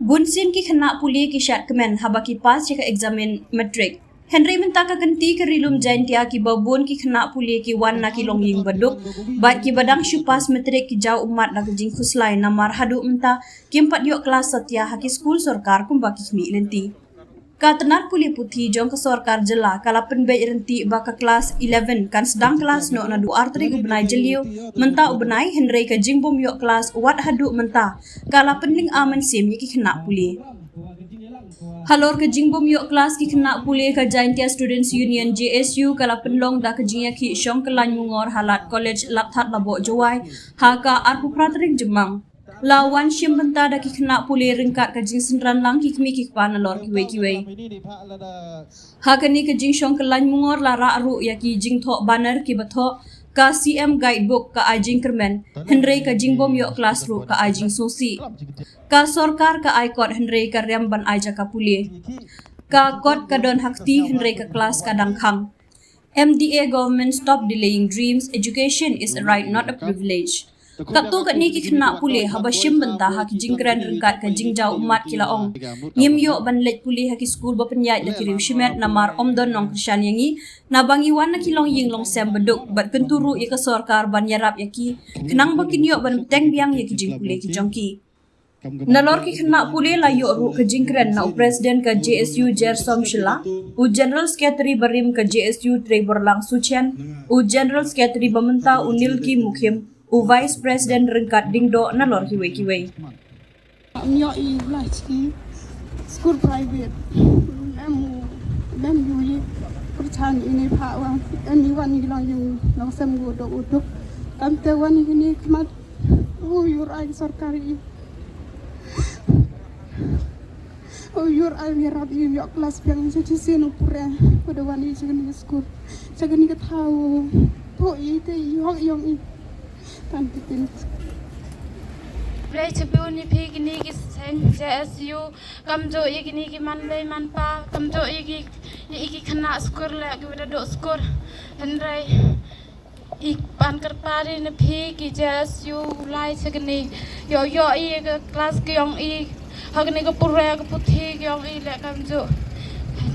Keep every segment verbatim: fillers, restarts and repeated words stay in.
Bun sien ki khynnah pule ki shad kmen haba ki pass ïa ka eksamin matric. Hynrei mynta ka kynti ka Ri Lum Jaintia kiba bun ki khynnah pule ki wan na ki longïing ba duk bad kiba dang shu pass matric ki jaw ummat da ka jingkhuslai namar haduh mynta kim pat ïoh klas satia ha ki skul sorkar kumba ki khmih lynti. Ka tnat pule puthi jong ka sorkar jylla ka la pynbeit ryntih ba ka klas eleven kan sdang klas noh naduh ar tarik u bnai Jylliew mynta u bnai, hynrei ka jingbym ïoh klas wat haduh mynta ka la pynlynga mynsiem ïa ki khynnah pule. Halor ka jingbym ïoh klas ki khynnah pule, ka Jaintia Students Union, J S U, ka la pynlong da ka jingïakhih shong kyllain mungor ha lad College Lapthat Laboh Jowai ha ka arphew phra tarik Jymmang. La wan shim bynta da ki khynnah pule ryngkat ka jingsynran lang ki kmie ki kpa nalor kiwei kiwei. Ha kane ka jingshong kyllain mungor la rah ruh ïa ki jingthoh banner kiba thoh ka C M Guidebook ka ai jingkyrmen, hynrei ka jingbym ïoh klas ruh ka ai jingsngewsih. Ka sorkar ka ai kot hynrei ka rem ban ai jaka pule. Ka kot ka don ha kti hynrei ka klas ka dang khang. M D A government, stop delaying dreams, education is a right, not a privilege. Katto katne ki khynnah pule haba shim bynta ha ki jingkren ryngkat ka jingjaw ummat ki la ong, ngim ïoh ban leit pule ha ki skul ba pynïaid da ki riew shimet namar ym don nongkyrshan ïa ngi, naba ngi wan na ki longïing longsem ba duk, bad kyntu ruh ïa ka sorkar ban ïarap ïa ki khnang ba kin ïoh ban bteng biang ïa ki jingpule ki jong ki. Nalor ki khynnah pule la ïoh ruh ka jingkren na u President ka J S U Jersom Shylla, u General Secretary barim ka J S U Treiborlang Suchen, u General Secretary ba mynta u Nilki Mukhim, u Vice President ryngkat dingdoh nalor kiwei kiwei. Ym ïoh i lai chi school private. Em u, em u i pyrchan ini pha wa, em i wan i long yung long sem gu dok u dok. Kam te wan i kini khmat u ïur ai sorkar i. U ïur ai ïarap i ïoh klas biang i sa chi sien u pure. Pada wan i sa kini school. Sa kini ka thaw. To i te i hok yong i. Tan ki tin. Blei chibun ïa phi kini ki seng J S U, kamjooh ïa kini ki man lei man pa, kamjooh ïa ki, ïa ki khynnah skur leh kiba da dooh skur. Hynrei i pan kyrpad ïa na phi ki J S U u lai cha kini. Ïoh ïoh i ïa ka klas ka yong i. Ha kani ka pule ka puthi ka yong i leh kamjooh.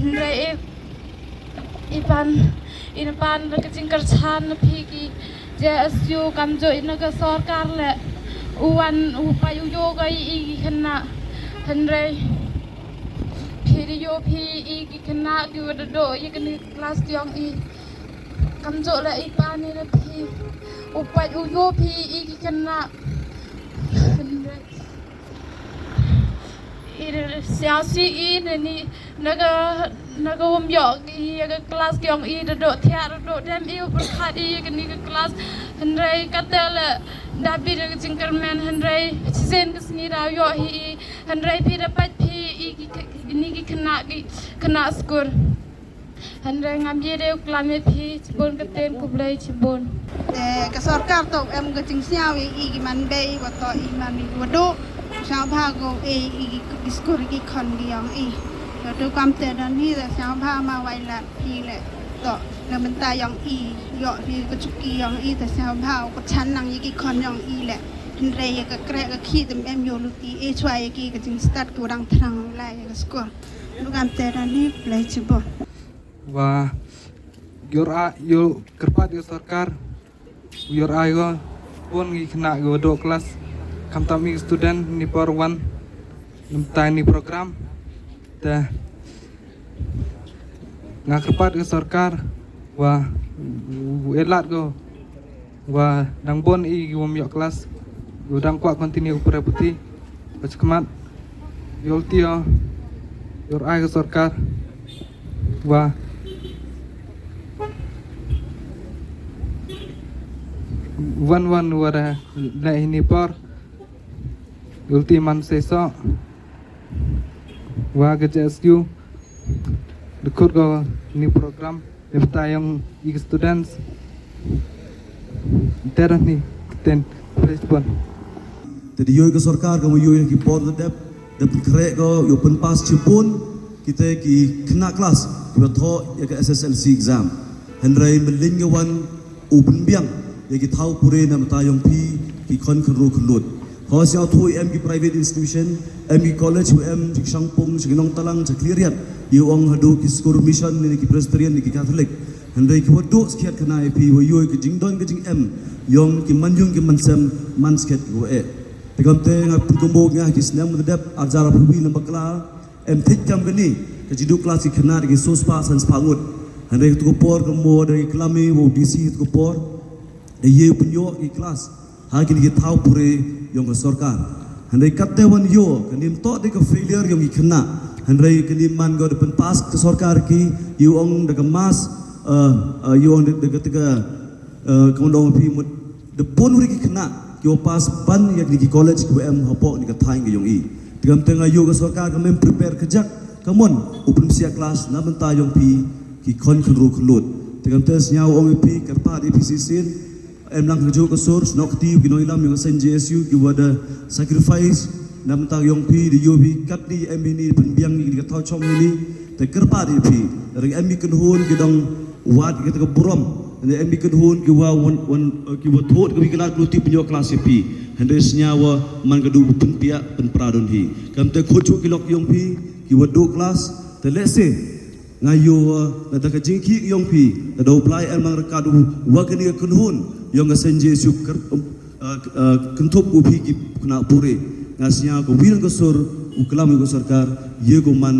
Hynrei i, i pan, i na pan da ka jingkyrchan na phi ki J S U kamjooh i na ka sorkar leh. U wan u pait u ïoh ka i, i ki khynnah. Hynrei phi da ïoh phi i ki khynnah kiwa da dooh ïa kani ka klas ka yong i. Kamjooh leh i pan i na phi. U pait u ïoh phi i ki khynnah. Hynrei i da siaw si i na ni, na ka, na ka um ïoh i ïa ka klas ka yong i da dooh thiah da dooh dem i u pyrkhat i ïa kani ka klas. Hynrei kata leh da bit da ka jingkyrmen hynrei chisien ka sngi da ïoh hi i. Hynrei phi da pait phi i ki, ki, ni ki khynnah ki, khynnah skur. Hynrei ngam ïa dei u klam ïa phi chibun ka ten khublei chibun. Te ka sorkar to em ka jingsñiaw ïa i ki man bei wa to i man i wa dooh. Sñiawbha ko e i ki, ki skur ki khon ki yong i. Te to kam te don hi te sñiawbha ma wai lad phi leh. To na mynta yong i ïoh hi ka chuki yong i te sñiawbha u kyrchan nang ïa ki khon yong i leh. Hynrei ïa ka kreh ka khih te em ïoh luti e chwa ïa ki ka jingstad ki wa dang thrang lai ïa ka skur. To kam te don hi khublei chibun. Wa ïoh ra, ïoh kyrpad ïa sorkar, ïoh ra ïoh bun ngi khynnah ïoh dooh klas, khamtam i student ni por wan namtai ni program. Te nga kyrpad ïa sorkar wa u elat ko wa dang bun i ki wym ïoh klas, u dang kwah continue u pule puthi. Ba chikmat ïoh ti ïoh, ïoh ai ka sorkar wa wan wan wa da leh ini por ïoh ti man se so. Wa ka J S U da khot ko ni program ni bta yong i students. Te da ni ten prespon. Te da ïoh ka sorkar ka ma ïoh ki por da dep da pynkhreh ko ïoh pynpass chibun kita ki khynnah klas ki ba thoh ïa ka S S L C exam. Hynrei mynlin nga wan u pynbiang ïa ki thaw pule na bta yong phi ki khon khynru khynlut. Hooid, sngewthuh, em ki private institution, em ki college, em ki shangpung, ki nongtalang, ki khlieh riat. Ïa u ong haduh ki skur mission ne ki Presbyterian ne ki Catholic. Hynrei ki wa duh skhiat khana ïa phi wa ïoh ka jingdon ka jingem. Ïong ki man ïong ki man sem man skhiat ki wa eh. Te kam te nga pynkumbu nga ki snem wa dep arjar phi na bakla. Em thik kam kani ka jingduh klas ki khynnah da ki sospah sanspah ngut. Hynrei tu ka por ka mo da ki klam ïa u D C tu ka por. Da ïa u pynïoh ki klas ha kini ki thaw pure ïong ka sorkar. Hynrei katte wan ïoh kani mtoh da ka failure ïong ki khynnah. Hynrei kani man ko da pynpass ka sorkar ki ïa u ong da ka mass, eh, eh, ïa u ong da da ka, da ka, eh, ka wan ong phi mut da bun uri ki khynnah ki wa pass ban ïa kini ki college ki wa em hapoh ni ka thaiñ ka ïong i. Te kam te nga ïoh ka sorkar ka mem prepare ka jak ka mon u pynpsiah klas na bynta ïong phi ki khon khynru khynlut. Te kam te sngewthuh ong ïa phi kyrpad ïa phi shisien. Em lang ka juh ka sur, snoh kti ki nongïalam ïong ka seng J S U ki wa da sacrifice na bynta ïong phi da ïoh phi katni em ini pynbiang ni ka thaw chong ini. Te kyrpad ïa phi, da em i kynhun ki dang wad ki ta ka burom. Da em i kynhun ki wa wan, wan, eh, ki wa thot ki wi klas ki luti pynïoh klas ïa phi. Hynrei sngewthuh man ka duh pynpiah pynpra don hi. Kam te khot juh ki lok ïong phi ki wa duh klas. Te lehse nga ïoh, eh, na ta ka jingkhih ïong phi, ta da u Blai em lang ryngkat u wa kani ka kynhun ïong ka seng J S U kar, eh, eh, kynthup u phi ki khynnah pure. Nga sngewthuh ka wi ka sur u klam ïa ka sorkar ïa ka man,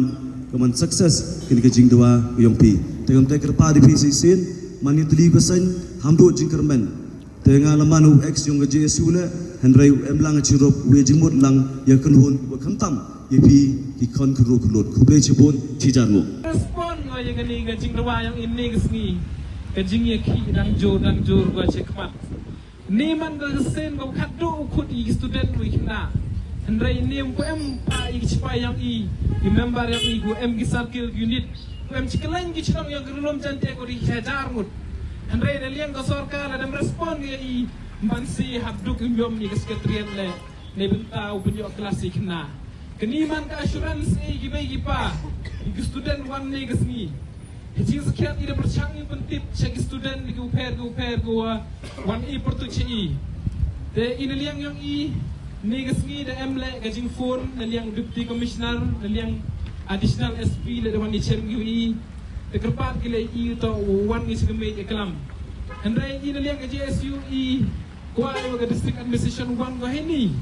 ka man success kani ka jingdawa ïong phi. Te kam te kyrpad ïa phi shisien man ïa tylli ka seng ham duh jingkyrmen. Te nga la man u ex ïong ka J S U le, hynrei em lang ka chirup u ïa jingmut lang ïa kynhun wa khamtam ïa phi ki khon khynru khynlut. Khublei chibun, chi jar nguh. Respond ko ïa kani ka jingdawa ïong ini ka sngi. Ka jingïakhih dang jur dang jur ko chekhmat. Ni man ka seng ko khatduh u khot ïa ki student wi khynnah. Hynrei ni em ko em pa ïa ki chipai ïong i, i member ïong i ko em ki circle unit. Em chi kylleng ki chnong ïong ki ri lum jan te ko ri hajar ngut. Hynrei na liang ka sorkar la dem respond ïa i ban si hap duk im ïom ïa ka secretariat le. Ne bynta u pynïoh klas ïa khynnah. Kani man ka assurance ïa ki bei ki pa. Ïa ki student wan ne ka sngi. Ki jingskhiat i da pyrshang i pyntip sha ki student ïa ki u pher ki u pher ki wa wan i pyrtuit sha i. Te i na liang ïong i ne ka sngi da em le ka jingphone na liang Deputy Commissioner na liang Additional S P le da wan i chem ki i. Te kyrpad ki le i to wan ngi sha ka mei ka klam. Hynrei i na liang ka J S U i kwah i wa ka District Administration wan ko heni.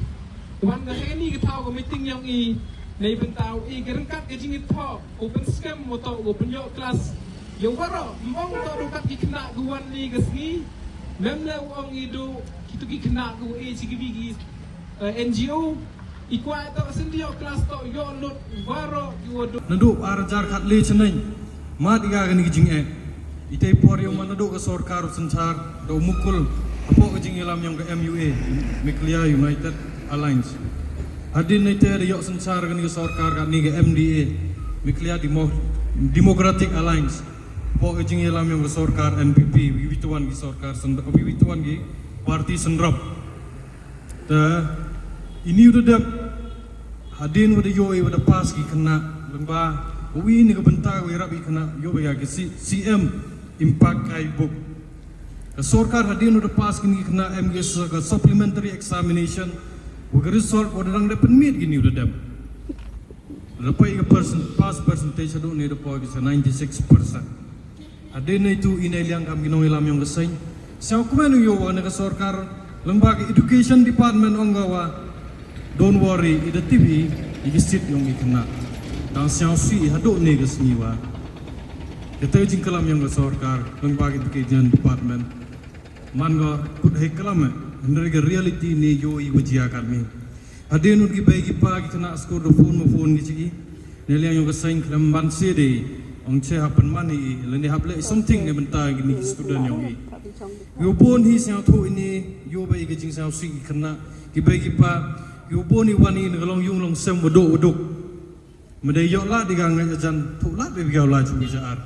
Wan ko heni ka thaw ka meeting ïong i. Nei bynta i ka ryngkat ka jingithoh u pynskhem u to u pynïoh klas. Ïa waroh mong to rukat ki khynnah ka wan ni ka sngi. Mem le u ong i du kitu ki khynnah ka wa e chi ki bi ki eh, N G O, i kwah to sendiri klas to ïoh lut waroh ïoh lut. Naduh ar hajar khatle chneng mad i ka kani ka jingeh. Ite por ïoh man naduh ka sorkar u synshar da u mukul hapoh ka jingïalam ïong ka M U A, Meghalaya United Alliance. Hadien ite da ïoh synshar kani ka sorkar kani ka M D A, Meghalaya Demo-, Democratic Alliance. Hapoh ka jingïalam ïong ka sorkar N P P, wi wi tuan ki sorkar syn-, wi wi tuan ki parti synrop. Te ini u da dep hadien u da ïoh i u da pass ki khynnah lyngba u ini ka bynta u ïarap i khynnah ïoh ba ïa ki C-, C M Impact Guidebook. Ka sorkar hadien u da pass kini ki khynnah em ki sa ka supplementary examination u ka result u da dang da pynmih kini u da dep. Da poi ka percent, pass percentage haduh ne da poi ki sa ninety six percent. Hadien neitu i nei liang kam ki nongïalam ïong ka seng. Sngewkmen u ïoh wa na ka sorkar lyngba ka education department ong ka wa. Don't worry, i da tip i, i ki seat ïong i khynnah. Dang sngewsih i haduh ne ka sngi wa. Kata ka jingklam ïong ka sorkar lyngba ka education department. Man ka kut hei klam eh, hynrei ka reality ne ïoh i wa jia kat ne. Hadien u ki bei ki pa ki khynnah skur da phone ma phone ki chi. Ne liang ïong ka seng khlem ban se de. Ong che hap pynman i, lane hap leh something ne bynta kini ki student ïong i. Ïoh bun hi sngewthuh ini, ïoh ba i ka jingsngewsih ki khynnah, ki bei ki pa, ïoh bun i wan i na ka long yung long sem wa duk wa duk. Ma dei ïoh lad i ka ngai ajan, thuh lad i ka lad chung i ja ar.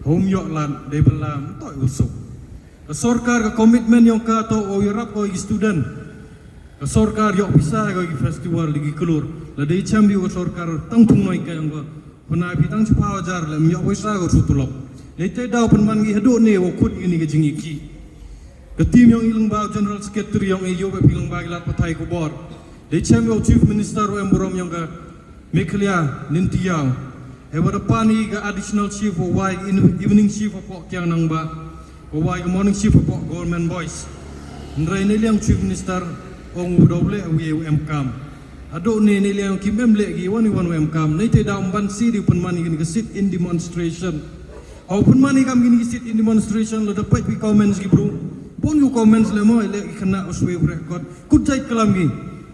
Hum ïoh lad, dei ban la, mtoi u suk. Ka sorkar ka commitment ïong ka to o ïarap ko i student. Ka sorkar ïoh pisa ko i festival di ki klur. La dei chem ïoh ka sorkar tang thung noi ka ïong ko. Huna phi tang chiphaw hajar le ym ïoh pisa ko su tulop. Lei te daw pynman ngi haduh ne wa khut ini ka jingïaki. Ka team yong i lyngba u General Secretary yong i, yoh ba phi lyngba ki lad pathai khubor. Dei chem yoh Chief Minister wa em burom yong ka Meghalaya Ninti Yaw. Hei wa da pan i ka additional shift wa wai in-, evening shift wa pok kiang nang ba. Wa wai ka morning shift wa pok Government Boys. Hynrei nei liang Chief Minister ong u daw leh u ye u em kam. Ado ne nei liang kim em leh ki wan i wan u em kam. Nei te da um ban si di u pynman i kini ka sit-in demonstration. Hau pynman i kam kini ki sit-in demonstration la da peit pi comments ki bru. Bun ki comments le mo le ki khynnah u swe u record. Kut jait klam ki.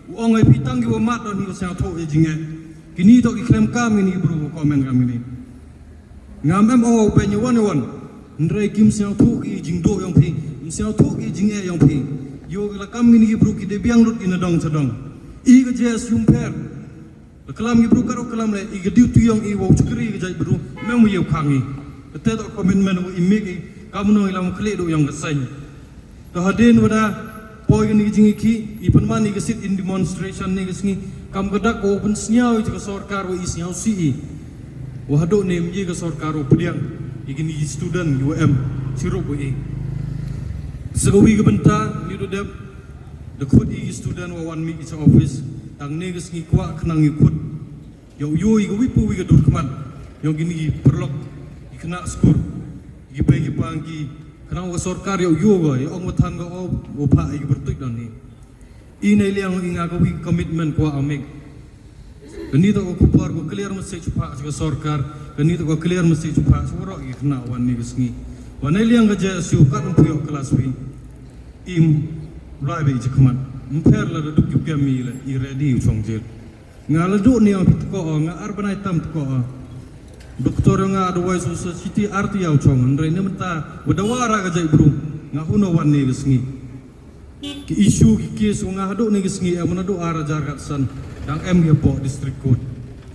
U ong ai pi tang ki wa mat don hi u sngewthuh i jingeh. Kini to ki khlem kam kini ki bru u comment kam kini. Ngam em ong u peit ni wan wan. Hynrei kim sngewthuh ki jingduh yong phi. Kim sngewthuh ki jingeh yong phi. Yo ki la kam kini ki bru ki de biang lut ki na dong sa dong. I ka J S U ym pher. La klam ki bru ka ro klam le, i ka duty yong i wa u chakri ka jait bru, mem u yoh khang i. Ka te to commitment wa i mik i, kam no i lam khlieh do yong ka seng. To hadien wa da, poi kani ka jingikhi, i pynman i ka sit-in demonstration ni ka sngi, kam ka dak wa pynsngew i ka sorkar wa i sngew si i. Wa hado ne mji ka sorkar wa pdiang, i kini student i wa em, sirup wa i. Sa ka wi ka bynta, ni do dep, da khut i student wa wan mih i sa office, tang ne ka sngi kwah khnang i khut. Yow yoh i ka wi pu wi ka dur khmat. Yong kini ki paralok, i khynnah skur, i ki bei ki pang ki, khnang wa sorkar yow yoh ga, i ong wa than ga o, wa pha i ki bertuit don ni. I nei liang i nga ka wi commitment kwah amik. Kani to ka khubor ka clear message pha ka sorkar, kani to ka clear message pha sa warok i khynnah wan ni ka sngi. Wa nei liang ka J S U kat um pu yoh class wi. Im lai be i chi khmat. Ym pher la da duk yu kem i le, i ready u chong jil. Nga la duh ni ong phi tko, nga ar bnai tam tko. Doktor nga advice u sa chiti ar ti yaw chong, hynrei ne mynta, wa da wa ra ka jait bru, nga huno wan ni ka sngi. Ki issue ki case wa nga haduh ni ka sngi em na duh ar hajar kat san, dang em ki hapoh district court.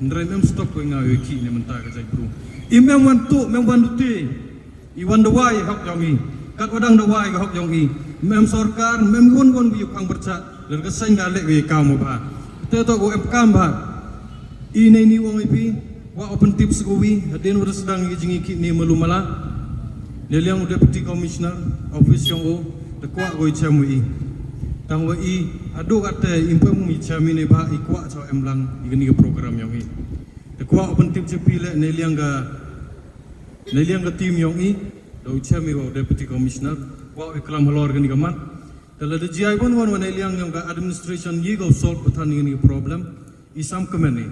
Hynrei em stop ko nga wi ki ne mynta ka jait bru. Im em wan tu, em wan tu ti. I wan da wai hok yong i. Kat wa dang da wai hok yong i. Mem sorkar, mem won won wi khang berchat. Ler ka seng ka lek wi kam ba. Te to ko em kam ba. I nei ni wong i pi. Wa open tip sa ko wi. Hadien wa da sedang i jingikhi ni malu mala. Ne liang u deputy commissioner. Office yong u. Te kwah ko i chem wi. Tang wa i. Adu kate impem i chem i ne ba i kwah cho em lang. I kani ka program yong i. Te kwah open tip chepi le ne liang ka Ne liang ka team yong i, da u chem i wa u deputy commissioner, wa u klam halor kani ka mat. Te la da jia i wan wan wa ne liang yong ka administration yi ka u solve pathan kani ka problem, i sam kmen i.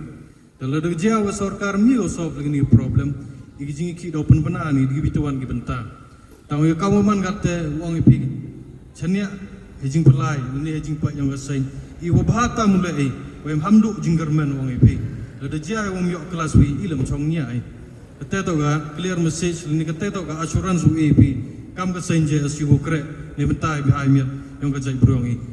Te la da jia wa sorkar mi ka u solve kani ka problem, i ki jingikhi da u pynbna ni, di ki bitawan ki bynta. Tang ya ka wa man kate, wong i pi. Chania, he jingpalai, ni he jingpa yong ka seng. I wa bha ta mula i, wa im hamdu jinggermen wong i pi. La da jia i wong yok kelas wi, i lem chong nia i. Kate to ka clear message, ni kate to ka assurance u A P. Kam ka seng J S U ko kre, ni bynta i bihai miat, yong ka jai bru yong i.